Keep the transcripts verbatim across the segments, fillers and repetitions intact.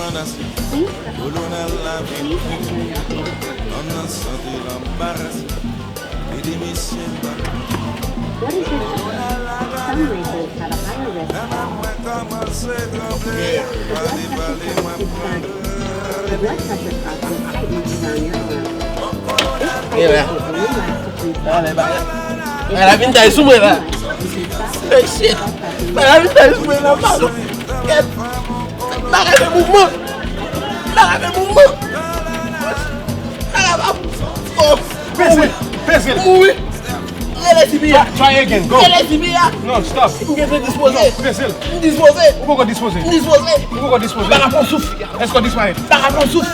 Kolonèl la vin fou, fanm nan santi l anbarase. Li di misye l pa konprann. Kolonèl la vin fou, men mwen kòmanse tranble. Pale, pale, mwen pran. Bagay la vin tay sou mwen la. Hey, shit. Bagay la vin tay sou mwen la, papa. Kèt. Bagay fè mouvman. Bagay fè mouvman. Bagay pa. Oh. Peze l. Peze l. Mouri. Rele C P A. Try, try again. Go. Rele C P A. No, stop. M gentan dispoze. Peze l. M dispoze. Ou poko dispoze. M dispoze. Ou poko dispoze. M pa ka pran souf. Èske w disparèt? M pa ka pran souf.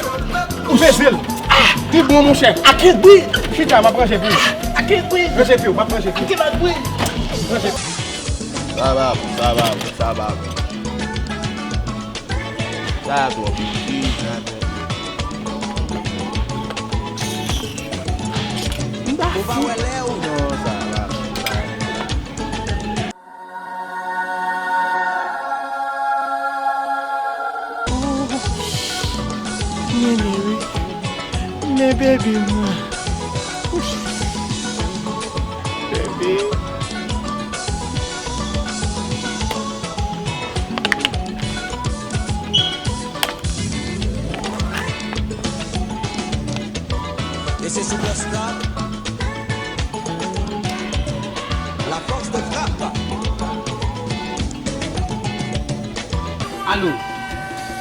Ou peze l. Ah. Di bon, monchè. I can't breathe. Chita, m ap ranje pou ou. I can't breathe. Ranje pye w, m ap ranje pou ou. I cannot breathe. Ranje. Sa va bon, sa va bon, sa va bon. Sa a twò piti, sa a twò piti. Ou pa wè lè ou. Non, sa va bon, sa va bon. Men, men, men, men baby mwen. Baby. E se Superstar. La force de frappe. Alo,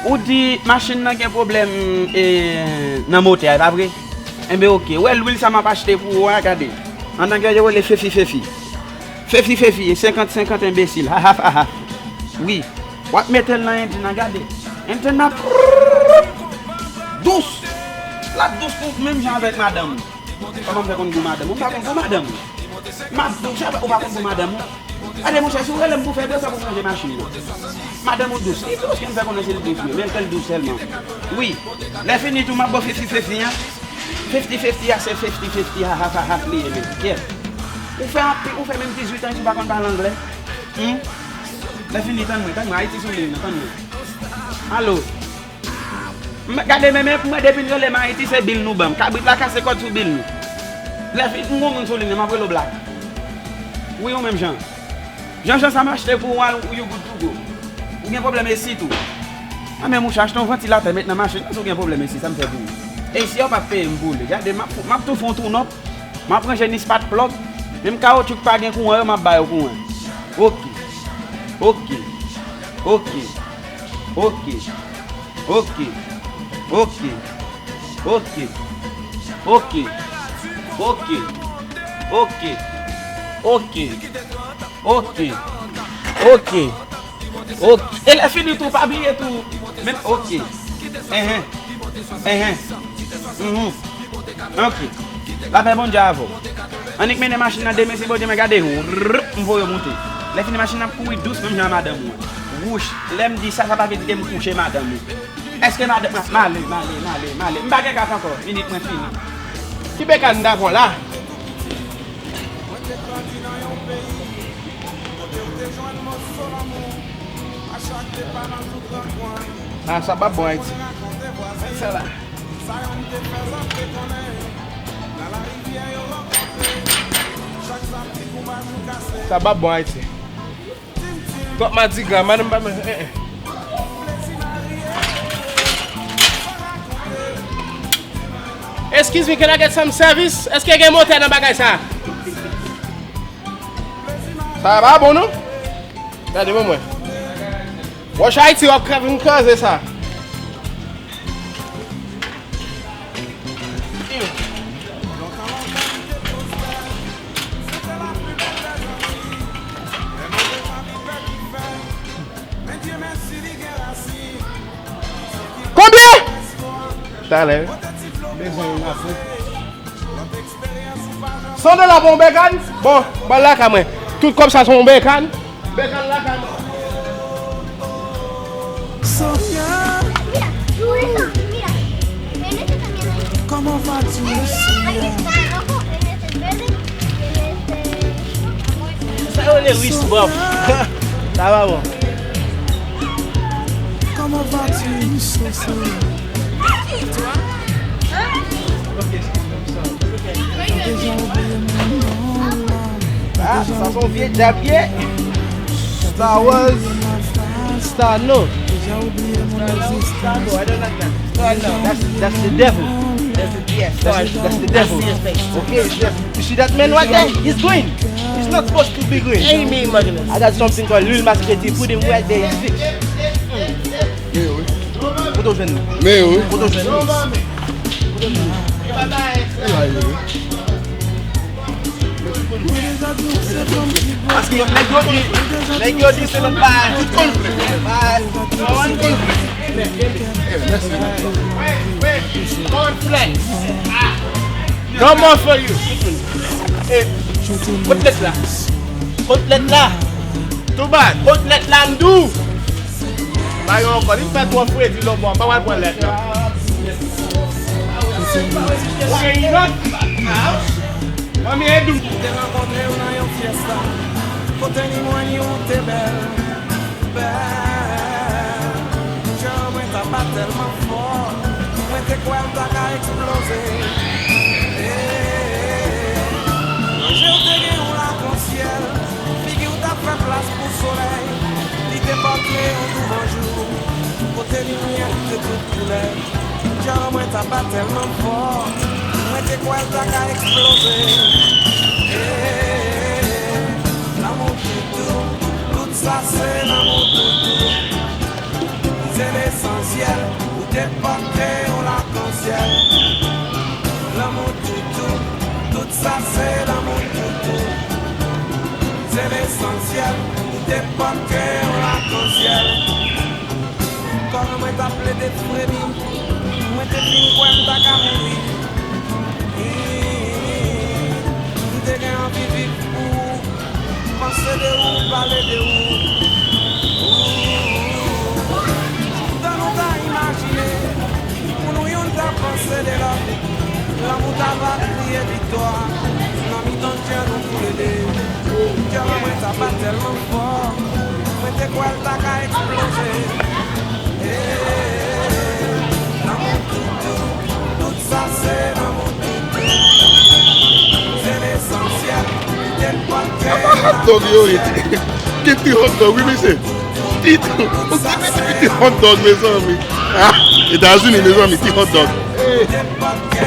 ou di machin nan gen pwoblèm, e, nan motè a, e pa vre? Enben, oke. Ou wè lwil sa m ap achte pou ou a, gade. An anglè, yo rele Fefi Fefi. Fefi Fefi, e senkant senkant, enbesil. Ha, ha, ha, ha. Wi. W ap mete l nan enjin nan, gade. Enjin nan ap dous. L ap dous pou menm jan avèk madanm ou. Kòman m fè konn gou madanm ou? M pa konn gou madanm ou. M ap di w, ou pa konn gou madanm ou. Gade, monchè, si w rele m pou fè de sa pou m ranje machin nan. Madanm ou dous. Li dous, men m fè konnen se l dous, men l fè l dous sèlman. Wi. Lè fini tou, m ap ba w fifty fifty an. Fifty fifty a se fifty fifty, ha, ha, ha, ha, li ye, men. Kèt. Ou fè anpi, ou fè menm dizuit an, epi w pa konn pale anglè. Hmm? Lè fini, tann mwen, tann mwen, Ayiti sou liy nan, tann mwen. Alo. M, gade, men, men, mwen, depi n rele m Ayiti, se bil nou ban m. Kabrit la kase kòd sou bil nou. Lè fini, m gon moun sou liy nan, m ap rele w Black. Wi, ou menm jan. Jan jan sa m achte pou ou a, ou you good to go. Ou gen pwoblèm esi tou. A men mouche, achte yon vantilatè, met nan machin nan, si w gen pwoblèm esi, sa m fè pou ou? Esi a w p ap peye m pou li. Gade, m ap, m ap tou fè yon tou nòp. M ap ranje ni spat plòg. Menm kawotchou k pa gen kouran yo, m ap ba yo kouran. Oke. Oke. Oke. Oke. Oke. Oke. Oke. Oke. Oke. Oke. Oke. Oke. Oke. Oke. E lè fini tou, pa bliye tou. Men, oke. Enhen. Enhen. Mhm. Oke. Lapè Bondye avè w. Annik mennen machin nan demen, si Bondye men gade. Rrrr, m voye w monte. Lè fini, machin nan ap kouri dous, menm jan a madanm ou an. Wouch, lè m di sa, sa pa vle di ke m kouche madanm ou. Èske madanm, m ale, m ale, m ale, m ale. M pa gen kat ankò. Minit mwen fini. Ki bekàn m ta pran la? Ah, sa p ap bon Ayiti. Sa la. Sa p ap bon Ayiti. Twòp madigra, madanm pa mwen, eh, eh. Excuse me, can I get some service? Èske gen motè nan bagay sa? Sa pa bon, non? Gade, ban mwen. Wòch Ayiti, w ap kraze, vin kraze sa. Konbyen? Talè. Bezwen yon afè. San dola pou yon bekàn? Bon, ba l lakay mwen. Tout kòb sa se yon bekàn. Bekàn lakay mwen. Sofia, comment vas-tu, Sofia? Sa yo rele wrist bump. Sa pa bon. Ah, sa se yon vye djab ye. Star Wars. Star no. Star no, I don't like that. Star no, that's, that's the devil. That's the, yes, that's, that's the devil. Okay, it's just, you see that man right there? He's green. He's not supposed to be green. Ain't me, mother. I got something called Lil Masqueti. Put him right there. He's fixed. Kote w jwenn li? Men wi. Kote w jwenn li? E la li ye. Paske nèg yo di, nèg yo di se lòt bagay. Tout konfle. Bagay. Konfle. Come on for you. Eh, kot lèt la? Kot lèt la? Tou bad. Kot lèt la, m di w? Ba yo ankò, li fè twò fredi lòbò, m pa pral pran lèt non. Ou gen inòt? Manmi Edou. M te rankontre w nan yon fyèsta. Kote ni mwen ni ou te bèl. Bèl. Kè mwen t ap bat tèlman fò. Mwen te kwè l ta ka eksploze. Eh, nan je w te gen yon lakansyèl. Figi w t ap fè plas pou solèy. Li te pòtre yon douvan jou. Kote limyè te tout koulè. Kè mwen t ap bat tèlman fò. Mwen te kwè l ta ka eksploze. Eh, lanmou toutou, tout sa se lanmou toutou. Se lesansyèl, ou te pòtre yon lakansyèl. Lanmou toutou, tout sa se lanmou toutou. Se lesansyèl, ou te pòtre yon lakansyèl. Kò mwen t ap plede fremi, mwen te fin kwè m ta ka mouri. M te gen anvi viv pou ou, panse de ou, pale de ou. Tan nou ta imajine, pou nou youn ta panse de lòt, lanmou ta va kriye viktwa nan mitan kè nou toulede. Kè mwen t ap bat tèlman fò, mwen te kwè l ta ka eksploze. Eh, lanmou toutou, tout sa se lanmou toutou. Se lesansyèl, te pòte. Apa hot dog yo ye? Gen ti hot dog, wi, mesye. Ti, ou gen ti, ti, ti hot dog, mezanmi. Ah, Etazini, mezanmi, ti hot dog. Eh.